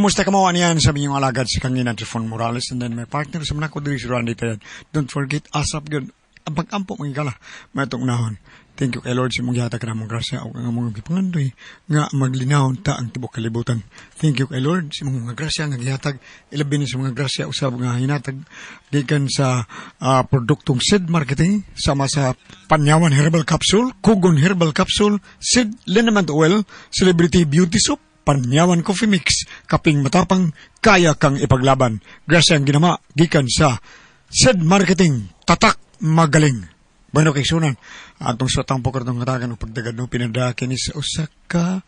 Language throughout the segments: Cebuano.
Kumusta ka mo aniyan sa inyong alagad si Kangina Trifon Morales and then my partner sa manako diri si Randy Tayad. Don't forget asap gyud ang pag-ampo mga higala matong nahon. Thank you kay Lord sa imong gihatag kanamong grasya ug ang among gipangandoy nga maglinawon ta ang tibuok kalibutan. Thank you kay Lord sa imong mga grasya nga gihatag, ilabi na sa mga grasya usab nga hinatag gikan sa produktong Seed Marketing sama sa Panyawan Herbal Capsule, Kugon Herbal Capsule, Seed Liniment Oil, Celebrity Beauty Soap, Panyawan Coffee Mix, kaping matapang, kaya kang ipaglaban. Grasya ang ginama gikan sa Seed Marketing, tatak magaling. Bueno, kay sunan, atong sa tampo kartong katagan og pagdagad no pinada kini sa usa ka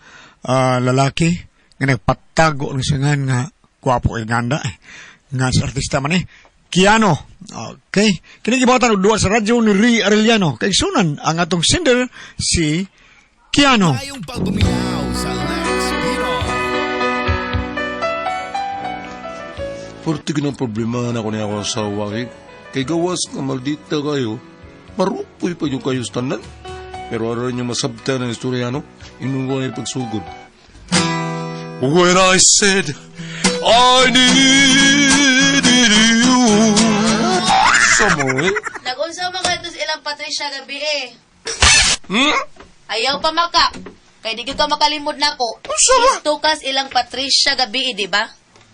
lalaki nga nagpatago ng sangan nga gwapo kay ganda eh. Nga sa artista man eh. Keanu. Okay. Kini gibuhatan og duwa sa radyo ni Ray Arellano. Kay sunan ang atong sender si Keanu. Maayong pagpaminaw sa Lex Pinoy. Forte ng problema na ko niya akong asawa eh. Kay gawas nga maldita kayo, marupoy pa yung kayo sa tanan. Pero aron niyo masabta ng istorya, no? Inong ko na ipagsugod. When I said I needed you. Sa mo eh? Nag-unsa man kayo sa ilang Patricia gabi eh. Hmm? Ayaw pa maka. Kay di gyud ka makalimod nako. Unsa ba? Tukas ilang Patricia gabi eh, di ba?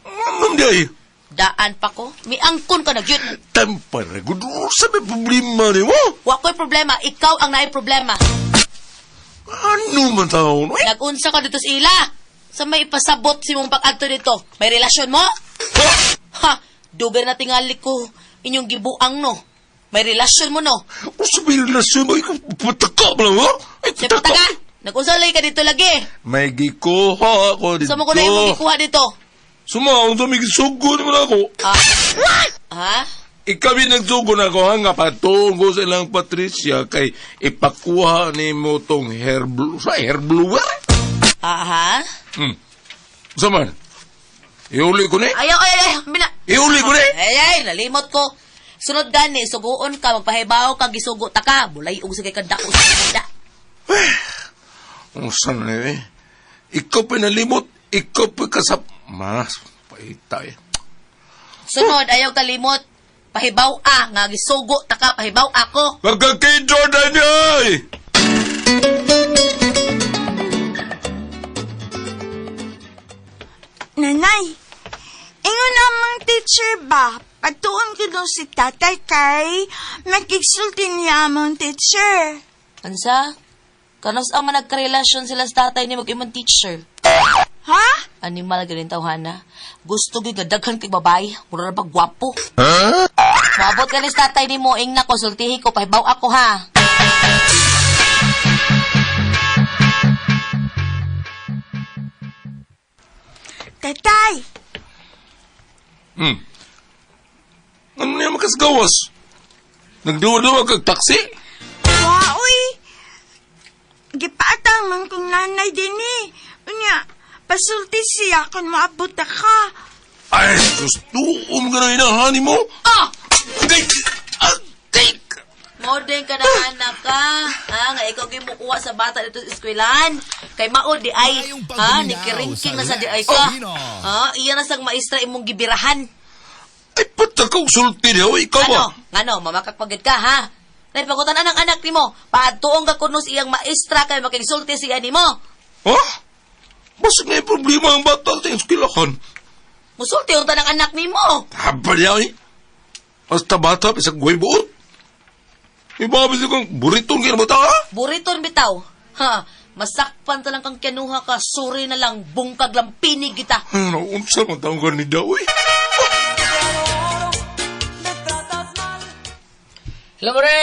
Anong di ay? Daan pa ko. Miangkon ka na gyud. Tampar, good. Sa may problema ni mo? Wa ko'y problema. Ikaw ang naay problema. Ano man tao? Eh? Nag-unsa ka dito sa ila. Sa may ipasabot si mong pag-adto dito. May relasyon mo? Ha! Dugay na tingali ko inyong gibuang no. May relasyon mo no. Unsa may relasyon mo? Ikaw, pataka ba lang, ha? Ay, Sa pataga. Nag-unsa lagi ka dito lagi. May gikuha ako dito. Sa mo ko na imong gikuha dito. Sumaon sa may gisugod mo na ako. Ah. Ha? Ikaw yung nagsugod na ako, ha? Nga patungo sa ilang Patricia kay ipakuha ni mo tong hair blue, sa hair blower? Aha. Sa man? Iuli ko ni? Ayaw, ay, ay, bina. Iuli ko ni? Ay, ay, nalimot ko. Sunod gani, suguon ka, magpahibaw ka, gisugo ta ka. Bulay, ug sige ka dako sa kanda. Ang saan na eh? Ikaw pa nalimot, ikaw pa kasap. Mas, paita eh. Sunod, ayaw kalimot. Pahibaw a, nga gisugo ta ka, pahibaw ako. Magkakay Jordan ay! Nanay, ingon namang teacher ba? Patuon ko daw si tatay kay makigsulti niya among teacher. Ansa? Kanos ang managkarelasyon sila sa tatay ni mag-imong teacher. Ha? Animal ganin tawhana. Gusto gyud nga daghan kay babae, mura na pag gwapo. Maabot ka ni sa tatay nimo ing na konsultihi ko pahibaw ako ha. Tatay, Ano niya makasgawas? Nagduwa-duwa kag taksi? waoy. Gipaatang man kong nanay din eh. Unya, pasulti siya kung maabot ka. Ay, gusto um ka na inahani mo? Ah! Agay! Agay! Modern ka na anak ka. Ha, nga ikaw gyud mo kuha sa bata dito sa eskwelahan. Kay mao di ay, Maayong ha, pagpaminaw ni kiringking na sa sa di ay Lex ka. Pinoy. Ha, iya na sang maestra imong gibirahan. Ay, patakaw sulti niya. Ikaw ba? Ano? Ngano, mamakakpagid ka ha? Nay pagutan anang anak nimo, paadtuong ka kuno sa iyang maestra kay makigsulti siya nimo. Ha? Basig na yung problema ang bata sa eskwelahan. Musulti unta ng anak nimo. Haba niya eh. Basta bata, bisag guay buot. Iba, bisag kang buriton kayo na bata, ha? Buriton bitaw. Ha, masakpan ta lang kang kinuha ka, suri na lang, bungkag lang pinig kita. Ano, unsa man taong ka ni daw eh. Hello, pre.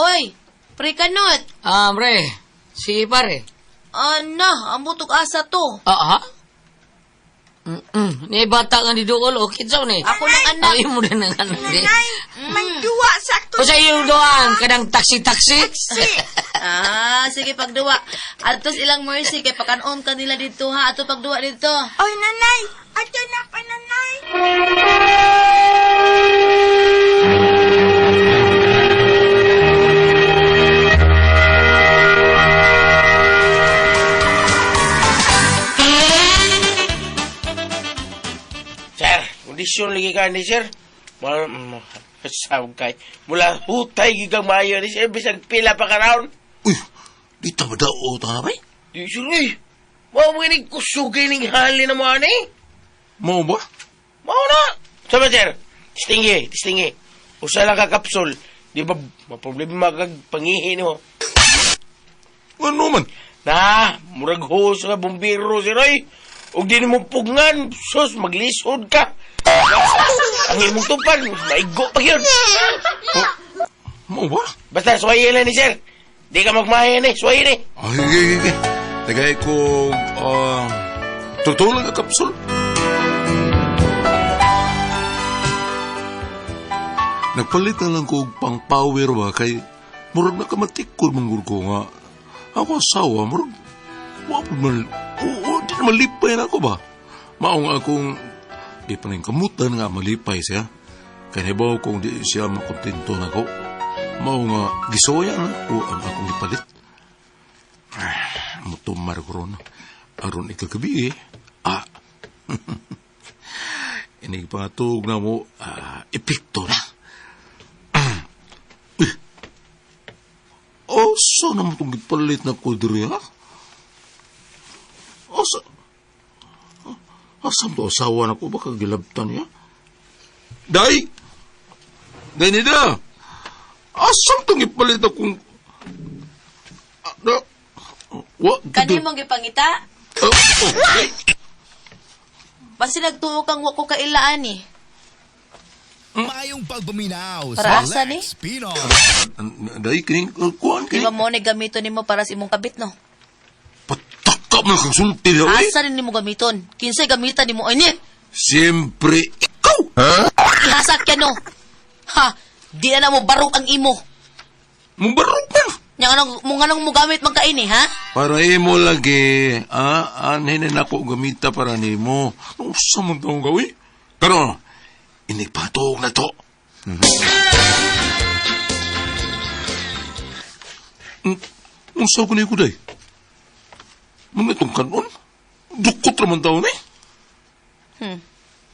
Oy, pre kanot. Ah, pre. Sige, pare. Ana, ang butog asa to. Ah, ha? Ni bata nga ni Duol, okay, so ni. Ako ng anak. Ay, mo rin ang anak. Di. Nanay, may duwa sa O sa iyong doan, kanang taxi-taxi. Taxi. Ah, sige pagduwa. Atos ilang mercy kay pakanon ka nila dito ha. Ato pagduwa dito. Oy, nanay, ato na pa, nanay. Pressure lagi ka ni sir. Mal, sawag kay. Mula hutay gigang maayo ni sir. Bisag pila pa ka round. Uy, di ta ba daw ta na bay? Di sir eh. Mao mo ini kusugay ning hali na mo ani. Mao ba? Mao na. Sama sir. Tistingi, tistingi. Usa lang ka kapsul. Di ba maproblema kag pangihi nimo. Ano man? Na, murag hose nga bumbiro sir oy. Ug di nimo pugngan, sus maglisod ka. Ang imong tupan, maigo pa yun. Mao ba? Basta suwayin lang ni sir. Di ka magmahay ni, suwayin ni. Ay, ay, ay, ay. Tagay ko, totoo lang ka kapsul. Nagpalit na lang ko og pang power ba kay murag nakamatikod man gud ko nga ako asawa murag wa pud man oo, di na malipay na ako ba. Mao nga akong di pa rin kamutan nga malipay siya. Kay nahibaw kong di siya makontento nako. Mao nga gisoya na ko ang akong gipalit. Mutumar ko ron. Aron ikagabi eh. Ah. Inig pangatog na mo, epekto na. Uy. Asa naman itong gipalit na ko diri, ha? Asa? Asa to asawa na ko? Baka gilabtan niya? Day! Day nida! Asa itong gipalit na kong... Na, wa, Kani mong gipangita? Oh, oh, ay. Basi nagtuo kang wa ko kailaan eh. Maayong pagpaminaw Para sa asa ni? Lex Pinoy. Day, kining, kuhan, Di kining. ba mo ni gamiton nimo para sa imong kabit no? Pataka man kang sulti daw, eh. Asa rin nimo gamiton? Kinsay gamitan nimo ini? Siyempre, ikaw! Ihasak yan no. Ha, di na mo barok ang imo. Mubarok man! Nya anong mo nganong mo gamit man kaini ha? Para imo lagi, anhin na ako gamita para nimo. Usa man taong gawi. Pero, inigpatog na to. Unsa ko ni ko day? Mga itong kanon? Dukot raman taon eh.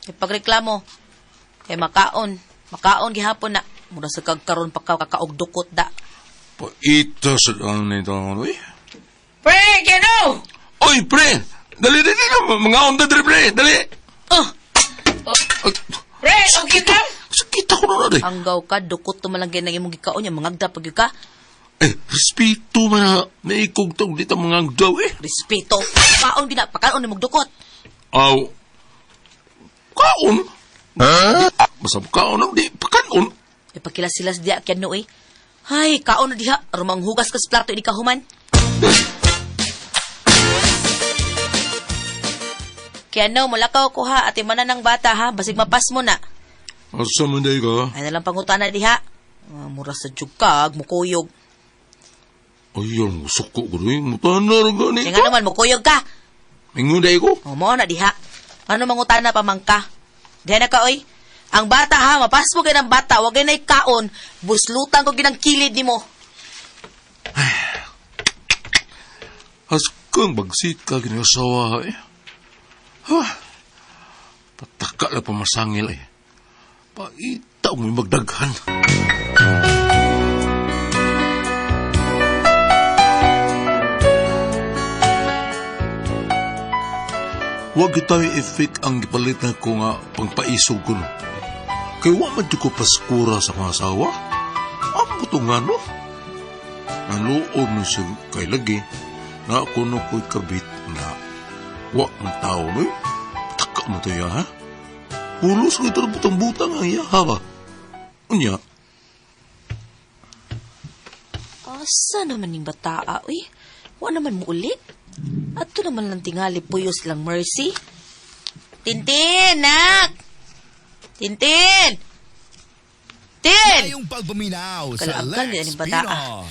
Ipagreklamo. Kay makaon, makaon gihapon na. Mura sa kagkaron pa ka kakaog dukot da. Paita sa ang nito eh. Pre, Keno! Oy, pre! Dali, dali, dali! Mga onda dali, pre! Dali! Oh, Ay, Pre, okay ka? sakita ko na na, anggaw ka dukot tumalang gyud ang imong gikaon nya mangagda pag gyud ka. Eh, respeto man na. Naikog tong dito mga daw eh. Respeto. Kaon gina pakaon nimong dukot. Aw. Kaon? Huh? Basta kaon ang di, pakaon. Ipakilas-silas diya kyan no eh. Hay, kaon na diha. Aron manghugas ka sa plato ini kahuman. Kaya no, mulakaw ko ha. Ati manan ng bata ha. Basig mapas mo na. Asa man day ka? Ay nalang pangutana diha. Ah, mura sa jug ka, ag mukuyog. Ay, ang suko ko rin. Mutanar gani Kaya nga naman, mukuyog ka. Mingon day ko. O, mo na diha. Ano mangutana pa man ka? Diha na ka, oy. Ang bata ha, mapas mo ng bata, wag na ikaon. Buslutan ko ginang kilid nimo. Haskang bagsik ka ginasawa eh. Ha? Pataka lang pamasangil eh. Paita mo yung magdaghan. Huwag tayo effect ang gipalit na ko nga pangpaisog ko no. Kay wa man ko paskura sa mga asawa. Ang to nga no. Naluob no siya kay lagi na ako no ko'y kabit na wa man tao no. Taka mo to ya ha. Pulos ko ito butang-butang ang iya ha ba. Unya, Asa naman yung bataa, uy? Wa naman mo uli. Ato naman lang tingali puyos lang mercy. Tintin, nak! Tintin! Tin! Maayong pagpaminaw sa Kalaangkal Lex ni bata. Pinoy.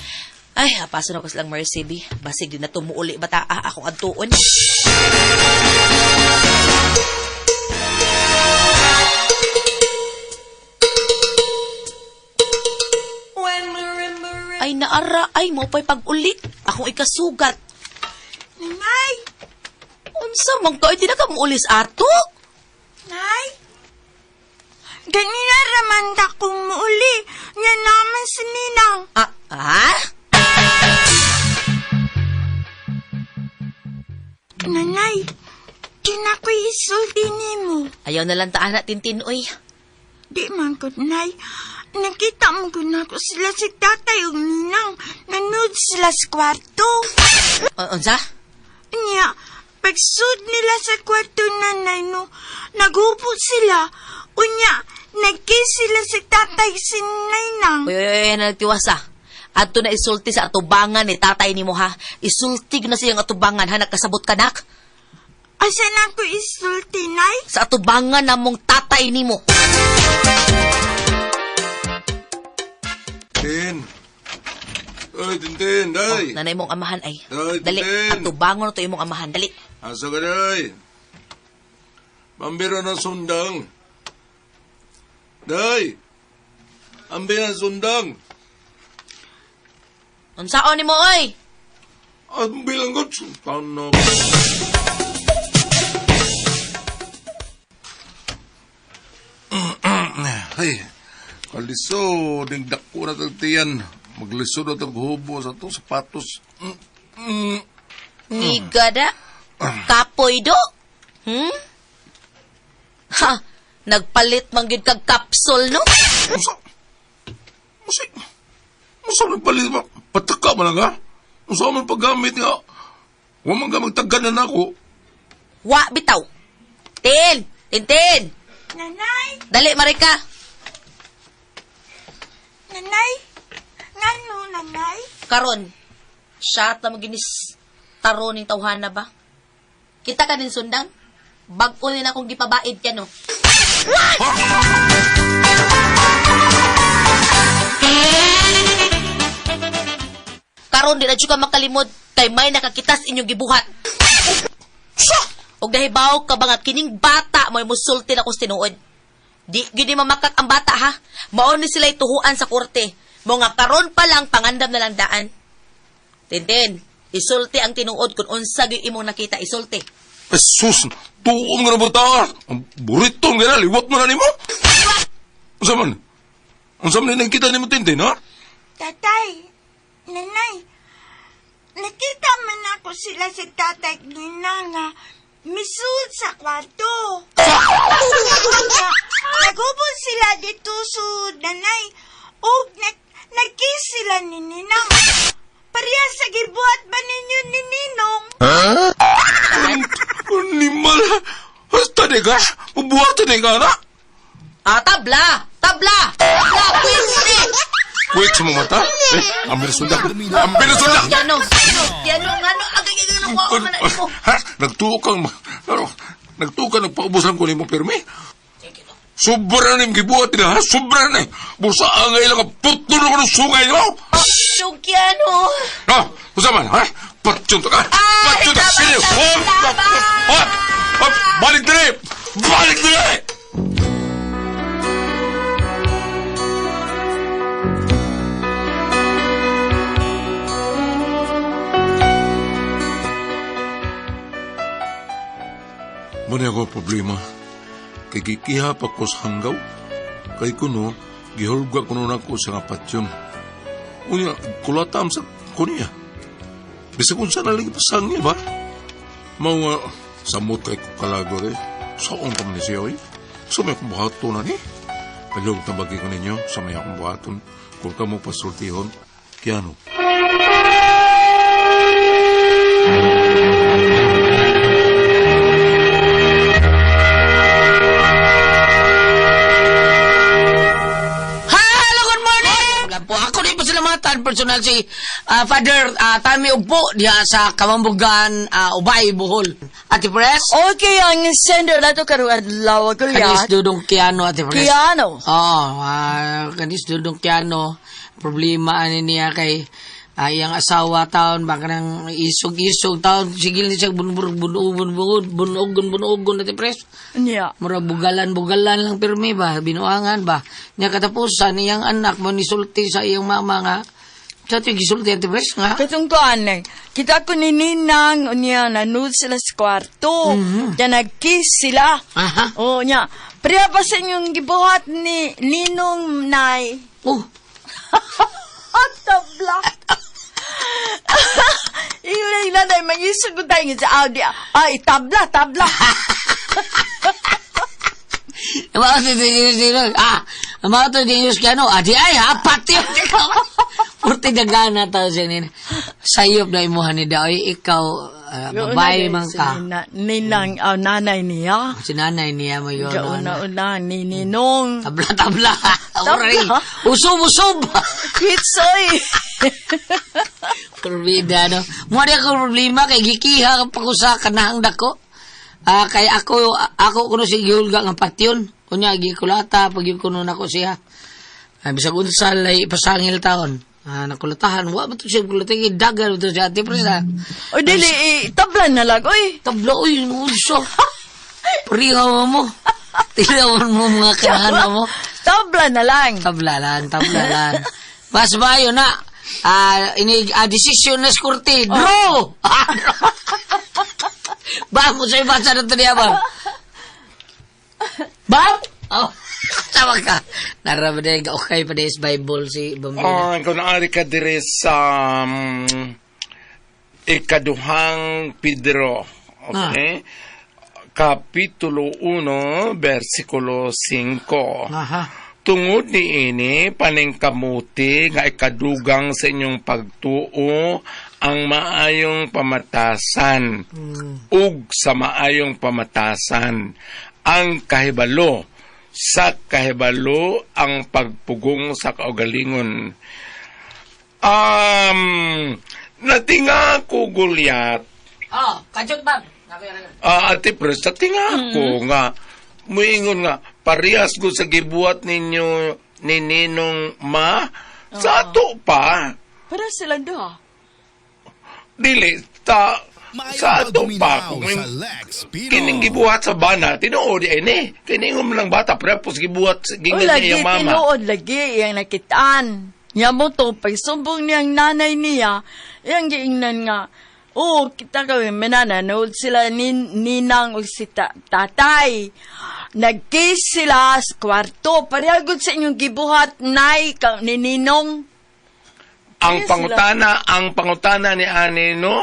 Ay, apaso na ko silang mercy, bi. Basig din na tumuuli bata, ah, akong adtuon. Ay, naara, ay, mo pa'y pag-uli. Akong ikasugat. Nay! Unsa man ka, ay, di na ka muulis ato. Nay! Ganina raman ta kong muuli. Nga naman si Ninang. Ah, ha? Nanay, kinakoy isulti nimo. Ayaw na lang taan na, Tintin, uy. Di man ko, Nay. Nakita mo ko na ko sila si tatay ug ninang. Nanood sila sa kwarto. Unsa? Niya, pagsud nila sa kwarto, nanay, no, naghupo sila. Unya, nagkiss sila si tatay si Ninang. Uy, uy, uy, nagtiwasa. Adto na isulti sa atubangan ni tatay nimo ha. Isulti na siyang atubangan ha, nakasabot ka nak. Asa na ko isulti, Nay? Sa atubangan namong tatay nimo. Tin. Ay, Tintin, day. Oh, nanay mong amahan ay. Ay, Dali, Tintin. atubangon to imong amahan. Dali. Asa ka, day? Pambira ng sundang. Day! Ambira ng sundang. Unsaon nimo oy? Ang bilang ko, taon na. Ay, kaliso, dingdak ko na tagtiyan. Maglisod na taghubo sa to, sapatos. Igada. Kapoy do. Ha, nagpalit man gyud kag kapsol no? Musa, musa, musa nagpalit ba? Pataka man lang ha? Musa man paggamit nga. Huwag man ka magtagganan ako. Wa bitaw. Tin, Tintin. Nanay, Dali Marika. nanay. Ngano, nanay? Karon, siya ta maginis taro ning tawhana ba? Kita ka nin sundang? Bag-o ni na akong gipabaid ka no. Karon di na jud ka makalimod kay may nakakitas inyong gibuhat. Og nahibaw ka ba nga kining bata mo'y musulti na kos tinuod. Di gyud ni mamakak ang bata ha. Mao ni sila tuhuan sa korte. Mo nga karon pa lang pangandam na lang daan. Tintin, isulti ang tinuod kung unsa gyud imong nakita isulti. Jesus, tuom nga na ba ta? Ang burito nga na, liwat mo na nimo. Unsa man? Unsa man nakita nimo Tintin, ha? Tatay, nanay, nakita man ako sila si tatay Ninang nga misud sa kwarto. Naghubo sila dito sud, nanay. Og nagkiss sila ni Ninang. Pareha sa gibuhat ba ninyo ni Ninong? Animal! Hasta de ka? Bubuhat de ka na? Ah, tabla! Tabla! Tabla! Pwede! Wait sa mga mata. Eh, ang bilis sunda. Ang bilis sunda! Yano! Yano! Ngano? Agay! Agay! Agay! Wao man na nimo. Ha? Nagtuo kang... Ano? Nagtuo ka, nagpaubos lang ko nimo pirmi. Sobra na yung gibuhat nila, ha? Sobra na eh. Bursa ang ilang putol na ko ng sungay nimo. Sugyano! No, unsa man, ha? Patyon ta ka. Ay, Patyon ta. tama, Sige. tama, Hop, hop, tama. hop, hop. Balik diri. Balik diri. Muna ako problema. Kay gikiha pa ko sa hanggaw. Kay kuno, gihulga kuno nako sa nga patyon. Unya, kulatam sa kunya. Bisag unsa na lagi pasang niya ba? Mao nga, samot kay ko kalago eh. Saon pa man ni siya eh. Sa may akong buhaton na ni. Palong tabagi ko ninyo, sa may akong buhaton. Kung ka mo pasultihon, Keanu. Hello, good morning! Wala po. Ako rin pasalamatan personal si Father Tami Ugpo diha sa Kamambugan, Ubay, Bohol. Ate Pres? Okay, ang sender na to karong adlaw Kanis kuya. Dudong Kiano, Ate Pres. Kiano. Oo, kanis Dudong Kiano. Problema ani niya kay iyang asawa taon baka nang isog-isog taon sigil ni siya bunugon bunugon Ate Pres. Niya. Mura bugalan-bugalan lang pirmi ba, binuangan ba. Nya katapusan iyang anak mo nisulti sa iyang mama nga. Sa ito gisulti Ate Pres nga. Katong kuan eh. Kita ko ni Ninang, unya, nanood sila sa kwarto. Mm-hmm. Niya, nag-kiss sila. Aha. Oo, niya. Pareha pa sa inyong gibuhat ni Ninong Nay. Oh, Tabla. Ingay nanay, mangisog ko tayo nga sa Audi. Ay, tabla, tabla. Mga to di ah, mga to di Diyos kano, adi ay apat yun. Purti dagana tao siya nina. Sayop na imuha ni Daoy, ikaw, babae man ka. Ninang, nanay niya. Si nanay niya mo yun. Gauna-una, ni Ninong. Tabla, tabla. Oray. Tabla. Usub, usub. Kitsoy. Kurbida, no? Mo di ako problema kay gikiha ka pa ko sa kanahang dako. Ah, kay ako ako kuno si gihulga nga patyon. Unya gikulata pag yun kuno nako siya. Ah, bisag unsa lay pasangil taon. Ah, nakulatahan wa ba to siya kulata kay dagan to siya ate presa. O dili, eh, tabla na lang, oy. Tabla oy unsa. Prihaw mo. Tilawan mo mga kanahan mo. Tabla na lang. Tabla lang, tabla lang. Mas mayo na. Ah, ini desisyon na sa korte. Draw! Ba, mo sa ibasa na ito niya ba? Ba? Oh, tama ka. Narama na yung okay pa na is Bible si Bambina. Ah, kung naari ka dire sa ikaduhang Pedro. Okay? Kapitulo 1, versikulo 5. Aha. Tungod niini paningkamuti nga ikadugang sa inyong pagtuo ang maayong pamatasan ug sa maayong pamatasan ang kahibalo, sa kahibalo ang pagpugong sa kaugalingon. Natinga ko Goliath. Oh, kajot ba? Ah, Ate Pres, natinga ko nga muingon nga parehas ko sa gibuhat ninyo ni Ninong Ma sa ato pa. Para silang duha. Dili ta Maayong sa ato pa pagpaminaw kung sa Lex Pino. kining gibuhat sa bana tinuod ini kining lang bata prepos gibuhat O gingan lagi, niya mama. tinuod lagi, iyang nakitaan. Niya mo to, pagsumbong niyang nanay niya, iyang giingnan nga, oh, kita kami, manananood sila ni, ninang o si tatay. Nag-kiss sila sa kwarto. Parehagod sa inyong gibuhat, nay, ka, ni Ninong. Ang Yes, pangutana, ang pangutana ni ani no,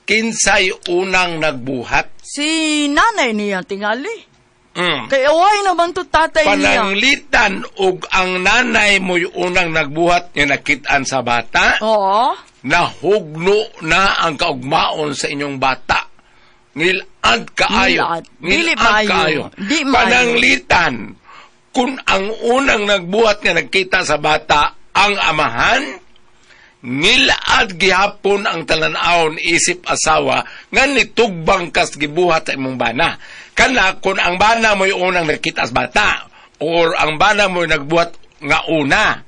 kinsay unang nagbuhat? Si nanay niya, tingali. Kaya away naman to tatay niya. Pananglitan og ang nanay mo'y unang nagbuhat nga nakit-an sa bata, Oo. nahugno na ang kaugmaon sa inyong bata. Ngilad kaayo. Ngilad. Dili Ngilad maayo. kaayo. Di maayo. Pananglitan, kung ang unang nagbuhat nga nagkita sa bata ang amahan, ngilad gihapon ang talan-awon isip asawa nga nitugbang kas gibuhat sa imong bana. Kana kung ang bana mo'y unang nagkita sa bata or ang bana mo'y nagbuhat nga una.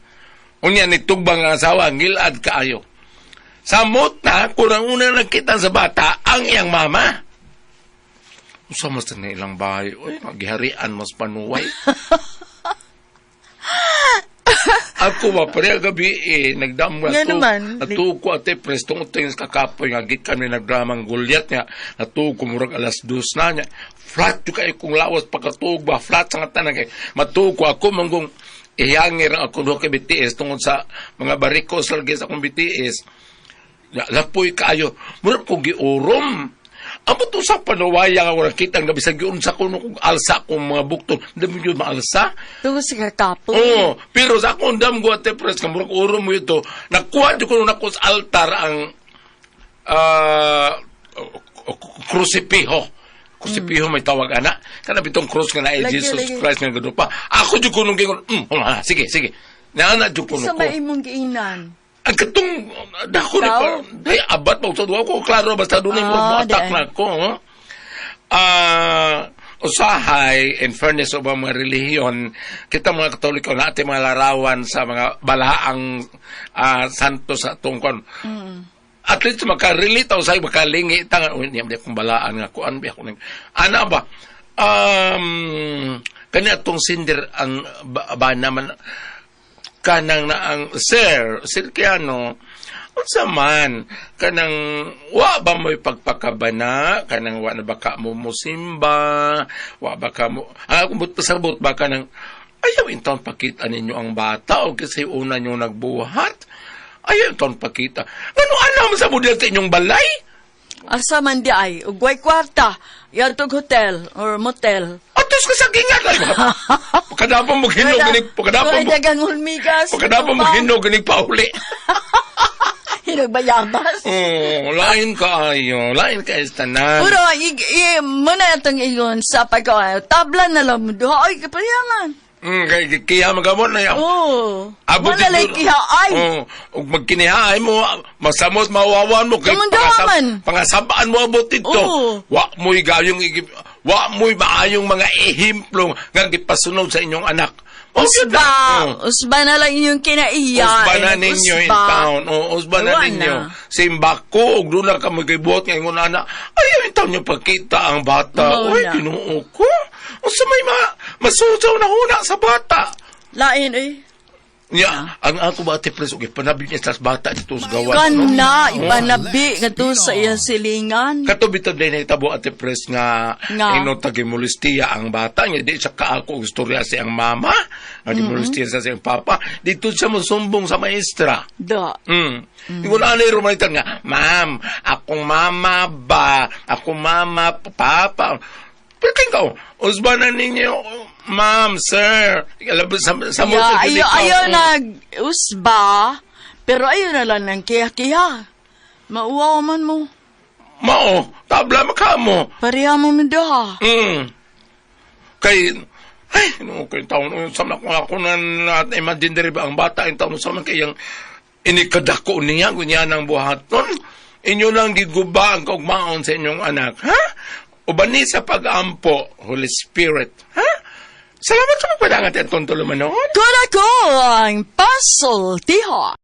Unya nitugbang ang asawa, ngilad kaayo. Samot na kung ang unang nagkita sa bata ang iyang mama. Usa mas na ilang bahay. Uy, maghiharian mas panuway. Ako ba, pareha gabi eh, nagdam nga Nga to. naman. Natuog ko ate, pres, tungod tayo sa kakapoy nga, git kami nagdramang Goliath nga, natuog ko murag 2:00 na niya. Flat yung kayo kong lawas pagkatuog ba, flat sa nga tanan kay. Matuog ko ako, manggong, ihangir ang ako doon kay BTS tungod sa mga bariko sa lagi sa akong BTS. Ya, lapoy kaayo. Murag ko giurom. Amo to sa panuwaya nga wala kitang nabisag yun sa kuno kung alsa kong mga bukton. Hindi mo yun maalsa. Tungod sa kakapoy. Oo, pero sa akong dam ko ate pres, kamurag urom mo ito, nakuha di ko nung nako sa altar ang krusipiho. Krusipiho may tawag ana. Kana bitong cross nga na Lagi, Jesus lagi. Christ nga gado pa. Ako jud ko nung gingon, sige, sige. Naana jud ko Sa ko. may imong giingnan. Ang katong dako ni Ikaw? pa, day abat mo sa duwa ko klaro basta dunay mo Ah, attack di ay. na ko. Huh? Ah, usahay in fairness sa mga relihiyon, kita mga Katoliko na ating mga larawan sa mga balaang santo sa tungkon. At least makarelate ako sa'yo, makalingi ta nga, uy, niya akong balaan nga, kuan biya ko ning ana ba, kanya tong sinder ang ba naman, kanang na ang, sir, sir Keanu, Unsa man kanang wa ba mo'y pagpakabana, kanang wa na ba ka mo mosimba, wa ba ka mo ang akong but pasabot ba kanang ayaw intaon pakita ninyo ang bata o kasi una nyo nagbuhat. Ayaw intaon pakita. Ngano ana man sa model sa inyong balay? Asa man di ay, ugway kwarta, yatog hotel or motel. Atos ka sa gingat. Ay, pagkadapa mo hinog ganig, pagkadapa mo Dagang hulmigas. pagkadapa mo hinog ganig pauli. Hinog bayabas. Oh, lain ka ayo, lain ka istanan. Pero, muna itong iyon sa pag tabla na lang mo duha. Ay, kapayangan. Kay kiya magamot na yaw. Oo. Abot Wala dito. lang kiha ay. Oo, ug magkinihaay mo, masamot mawawan mo kay Kamang daman. pangasabaan mo abot dito. Oo. Wa mo'y gayong wa mo'y maayong mga ehemplo nga gipasunod sa inyong anak. Mao gyud Usba. na. Oo. Usba na lang inyong kinaiya. Usba na Eh, ninyo in usba. town. Oo, usba na Wala ninyo. na. Simbako, ug doon na ka magkibuhat nga ingon ana. Ayaw in town nyo pagkita ang bata. Mao Uy, na. Ginoo ko. Unsa may ma masusaw na huna sa bata. Lain eh. Ya, ang ako ba ate Pres, okay, panabi niya sa bata dito sa gawas, no? Kana, ipanabi nga to sa iyang silingan. Kato bitaw din nahitabo ate Pres nga Nga. ino tagimulistiya ang bata nga di siya kaako og istorya sa iyang mama, nga gimulistiya sa siyang papa, dito siya mosumbong sa maestra. Da. Ingon ani rumalitan nga, "Ma'am, akong mama ba? Akong mama, papa." Pero tingkaw, usba na ninyo, ma'am, sir. Alam sa mo Ya, sa ayaw, ayaw nag usba, pero ayaw na lang ng kiha-kiha. Mauwaw man mo. Mao, tabla maka mo. Pareha mo mo duha. Kay, ay, no, kay taon, sa mga kung ako na imagine diri ba ang bata, ang taon sa mga kayang inikadako niya, gunya ng buhaton. Inyo lang giguba ang kaugmaon sa inyong anak, ha? Uban ni sa pag-ampo, Holy Spirit, ha? Salamat sa pagpadangat at tulumanon. Kuna ko ang puzzle, tiha.